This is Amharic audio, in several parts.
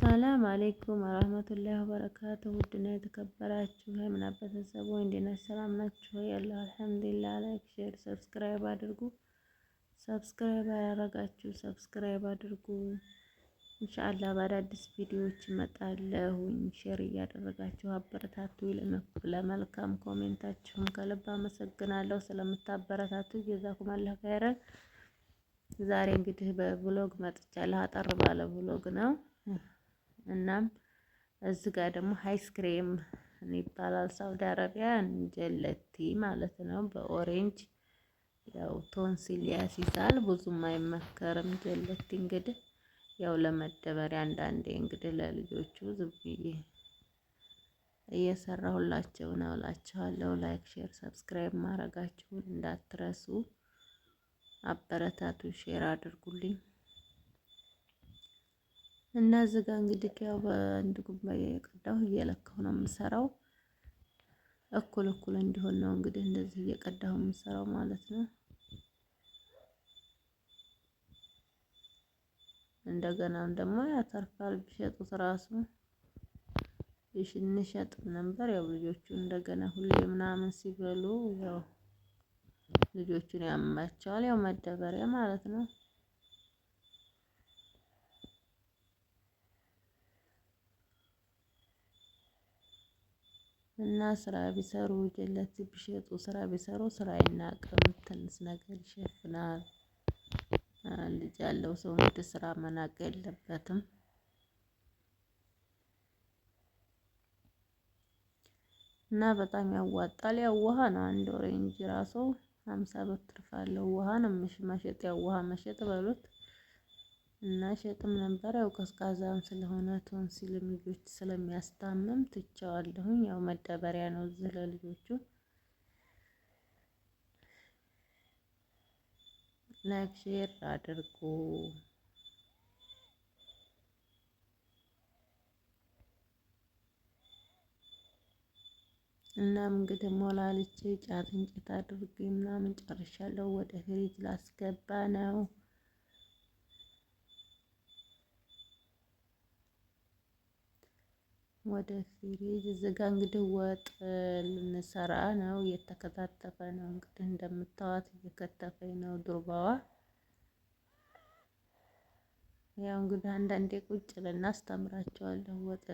ሰላም አሌይኩም ወራህመቱላሂ ወበረካቱ። ውድና የተከበራችሁ የምናብ ቤተሰቦች እንዴት ናችሁ? ሰላም ናችሁ? ያለው አልሐምዱሊላህ። Like፣ share፣ subscribe አድርጉ። Subscribe ያላረጋችሁ subscribe አድርጉ። ኢንሻአላህ በአዳዲስ ቪዲዮዎች እመጣለሁ። Share እያደረጋችሁ አበረታቱ። ለመልካም comment ኣችሁም ከልብ አመሰግናለሁ ስለምታበረታቱ። ጀዛኩም አላህ ኸይረን። ዛሬ እንግዲህ በ vlog መጥቻለሁ። አጠር ባለ vlog ነው። እናም እዚህ ጋር ደግሞ ice cream ይባላል። ሳውዲ አረቢያ ጀለቲ ማለት ነው። በ orange ያው ቶንሲል ያስይዛል፣ ብዙም አይመከርም። ጀለቲ እንግዲህ ያው ለመደበሪያ አንዳንዴ እንግዲህ ለልጆቹ ዝም ብዬ እየሰራሁላቸው ነው እላችኋለሁ። Like፣ share፣ subscribe ማድረጋችሁን እንዳትረሱ። አበረታቱ፣ share አድርጉልኝ። እና እዚህ ጋር እንግዲህ ያው በአንድ ኩባያ እየቀዳሁ እየለካሁ ነው የምሰራው። እኩል እኩል እንዲሆን ነው እንግዲህ እንደዚህ እየቀዳሁ የምሰራው ማለት ነው። እንደገናም ደግሞ ያተርፋል ቢሸጡት ራሱ እንሸጥ ነበር። ያው ልጆቹ እንደገና ሁሌ ምናምን ሲበሉ ያው ልጆቹን ያማቸዋል። ያው መደበሪያ ማለት ነው። እና ስራ ቢሰሩ ጀለት ቢሸጡ ስራ ቢሰሩ ስራ አይናቅም። ትንሽ ነገር ይሸፍናል። ልጅ ያለው ሰው እንግዲህ ስራ መናቅ የለበትም። እና በጣም ያዋጣል። ያው ውሃ ነው አንድ orange ራሱ 50 ብር ትርፍ አለው። ውሃ ነው መሸጥ፣ ያው ውሃ መሸጥ በሉት እና ሸጥም ነበር። ያው ቀዝቃዛም ስለሆነ ቶንሲልም ልጆች ስለሚያስታምም ትቼዋለሁኝ። ያው መደበሪያ ነው እዚህ ለልጆቹ። Like share አድርጉ። እናም እንግዲህ ሞላልቼ ጫት እንጨት አድርጌ ምናምን ጨርሻለሁ። ወደ ፍሪጅ ላስገባ ነው። ወደ ፍሪጅ እዚህ ጋ እንግዲህ ወጥ ልንሰራ ነው። እየተከታተፈ ነው እንግዲህ እንደምታዋት እየከተፈኝ ነው ዱርባዋ። ያው እንግዲህ አንዳንዴ ቁጭ ልናስተምራቸዋለሁ ወጥ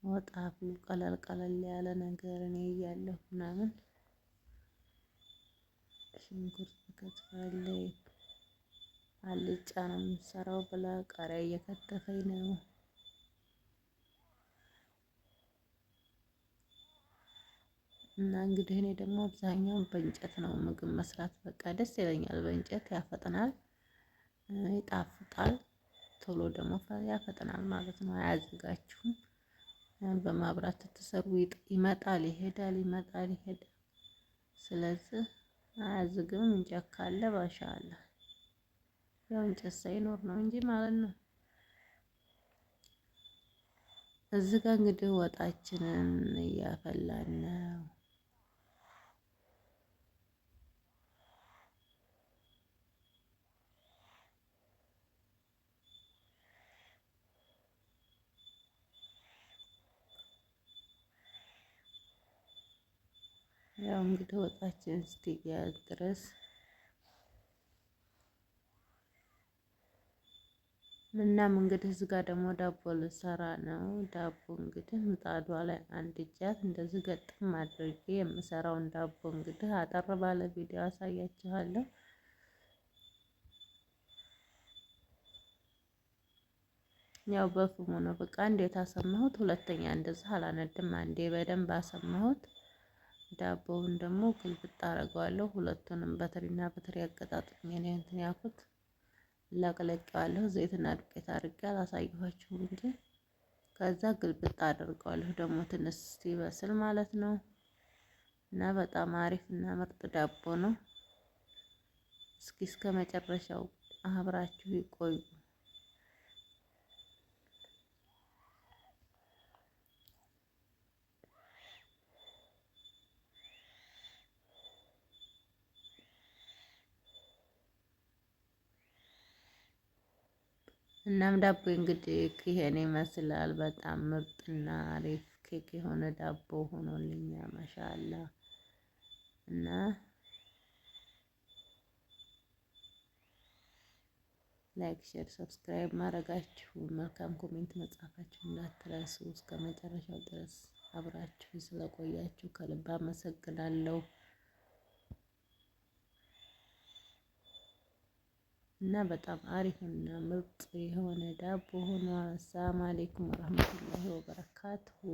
ወጥ አፍሉ ቀለል ቀለል ያለ ነገር እኔ እያለሁ ምናምን ሽንኩርት ከትፋለች። አልጫ ነው የምንሰራው ብላ ቃሪያ እየከተፈኝ ነው። እና እንግዲህ እኔ ደግሞ አብዛኛውን በእንጨት ነው ምግብ መስራት፣ በቃ ደስ ይለኛል። በእንጨት ያፈጥናል፣ ይጣፍጣል። ቶሎ ደግሞ ያፈጥናል ማለት ነው። አያዘጋችሁም። በማብራት ትሰሩ ይመጣል ይሄዳል፣ ይመጣል ይሄዳል። ስለዚህ አያዝግም። እንጨት ካለ ባሻአላ ያው እንጨት ሳይኖር ነው እንጂ ማለት ነው። እዚህ ጋር እንግዲህ ወጣችንን እያፈላን ነው። ያው እንግዲህ ወጣችን እስኪያዝ ድረስ እናም እንግዲህ እዚህ ጋር ደግሞ ዳቦ ልሰራ ነው። ዳቦ እንግዲህ ምጣዷ ላይ አንድ እጃት እንደዚህ ገጥም አድርጌ የምሰራውን ዳቦ እንግዲህ አጠር ባለ ቪዲዮ አሳያችኋለሁ። ያው በፍሙ ነው በቃ እንዴት አሰማሁት። ሁለተኛ እንደዚህ አላነድም። አንዴ በደንብ አሰማሁት። ዳቦውን ደግሞ ግልብጥ አደርገዋለሁ። ሁለቱንም በትሪና በትሪ አገጣጥሜ ነው እንትን ያልኩት። ለቅለቄዋለሁ። ዘይትና ዱቄት አድርጌ አላሳየኋችሁም እንጂ ከዛ ግልብጥ አደርገዋለሁ ደግሞ ትንሽ ሲበስል ማለት ነው። እና በጣም አሪፍ እና ምርጥ ዳቦ ነው። እስኪ እስከ መጨረሻው አብራችሁ ይቆዩ። እናም ዳቦ እንግዲህ ይሄን ይመስላል። በጣም ምርጥና አሪፍ ኬክ የሆነ ዳቦ ሆኖልኛል። ማሻአላ እና like፣ share፣ subscribe ማድረጋችሁ መልካም comment መጻፋችሁ እንዳትረሱ። እስከ መጨረሻው ድረስ አብራችሁ ስለቆያችሁ ከልብ አመሰግናለሁ። እና በጣም አሪፍና ምርጥ የሆነ ዳቦ ሆኗል። አሰላሙ አለይኩም ወረህመቱላሂ ወበረካቱሁ።